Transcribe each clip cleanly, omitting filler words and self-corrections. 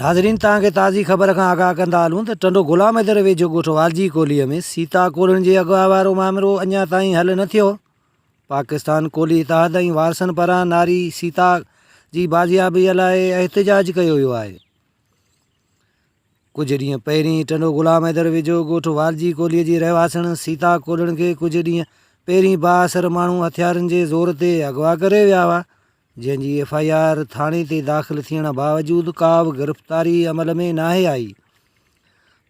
ناظرين توهان کي تازي خبر کان آگاهه ڪندا هلون ته ٽنڊو غلام حيدر ويجهو ڳوٺ والجي ڪولهي ۾ سيتا ڪولهڻ جي اغوا وارو مامرو اڃا تائين حل نه ٿيو. پاڪستان ڪولهي اتحاد ۽ وارثن پاران ناري سيتا جي بازيابي لاء احتجاج ڪيو ويو آهي. ڪجهه ڏينهن پهرين ٽنڊو غلام حيدر ويجهو ڳوٺ والجي ڪولهي جي رهواسڻ سيتا ڪولهڻ کي ڪجهه ڏينهن پهرين بااثر ماڻهو هٿيارن جي زور تي اغوا ڪري ويا هئا. جنهن جي ايف I R ٿاڻي تي داخل ٿيڻ باوجود ڪا به گرفتاري عمل ۾ ناهي آئي.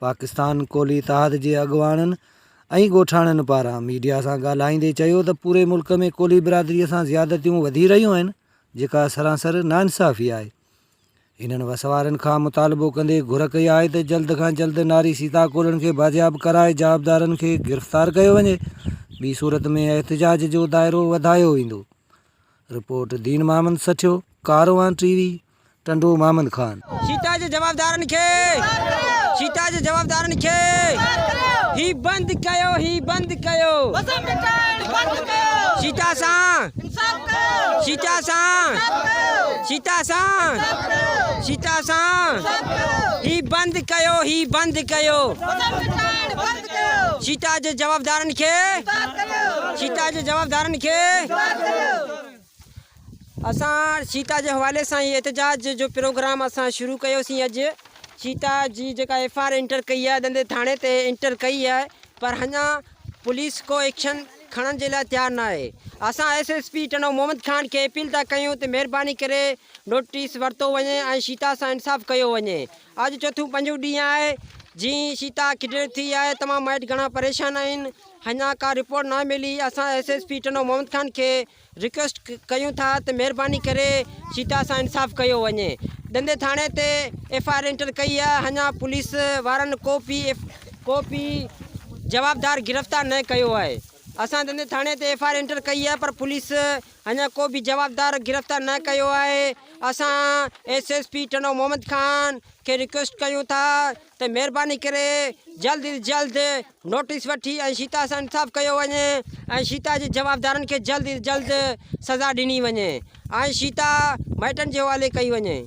پاڪستان ڪولهي اتحاد جي اڳواڻن ۽ ڳوٺاڻن پاران ميڊيا سان ڳالهائيندي چيو ته پوري ملڪ ۾ ڪولهي برادري سان زيادتيون وڌي رهيون آهن جيڪا سراسر ناانصافي آهي. هنن وسوارن کان مطالبو ڪندي گهر ڪئي آهي ته جلد کان جلد ناري سيتا ڪولهڻ کي بازياب ڪرائي جوابدارن کي گرفتار ڪيو وڃي ٻي صورت ۾ احتجاج جو دائرو وڌايو ويندو. رپورٽ، دين محمد سٺيو، ڪاروان ٽي وي، ٽنڊو محمد خان. سيتا جي جوابدارن کي سيتا جي جوابدارن کي هي بند ڪيو هي بند ڪيو سيتا سان سيتا سان سيتا سان سيتا سان هي بند ڪيو هي بند ڪيو سيتا جي جوابدارن کي سيتا جي جوابدارن کي اسان سيتا جي حوالي سان هي احتجاج جو پروگرام اسان شروع ڪيوسين اڄ سيتا جي جيڪا ايف آر انٽر ڪئي آهي ڏندي ٿاڻي تي انٽر ڪئي آهي پر اڃا پوليس ڪو ايڪشن کڻڻ جي لاء تيار نه آهي اسان S S P Tando Muhammad Khan کي اپيل ٿا ڪيون ته مهرباني ڪري نوٽيس ورتو وڃي ۽ سيتا سان انصاف ڪيو وڃي اڄ چوٿون پنجون ڏينهن آهي جيئن سيتا ڪڊنيپ ٿي آهي تمام مائٽ گهڻا پريشان آهن اڃا ڪا رپورٽ نه ملي اسان S S P Tando Muhammad Khan کي رڪويسٽ ڪيون ٿا ته مهرباني ڪري سيتا سان انصاف ڪيو وڃي ڏندي ٿاڻي تي ايف I R enter ڪئي آهي اڃا پوليس وارن ڪو به ڪو به جوابدار گرفتار نه ڪيو آهي اسان ڏندي ٿاڻي تي ايف I R enter ڪئي آهي پر پوليس اڃا ڪو به جوابدار گرفتار نه ڪيو آهي اسان S S P Tando Muhammad Khan کي رڪويسٽ ڪيون ٿا ته مهرباني ڪري جلد از جلد نوٽيس وٺي ۽ شيتا سان انصاف ڪيو وڃي ۽ شيتا جي جوابدارن کي جلد از جلد سزا ڏني وڃي ۽ شيتا مائٽن جي حوالي ڪئي وڃي.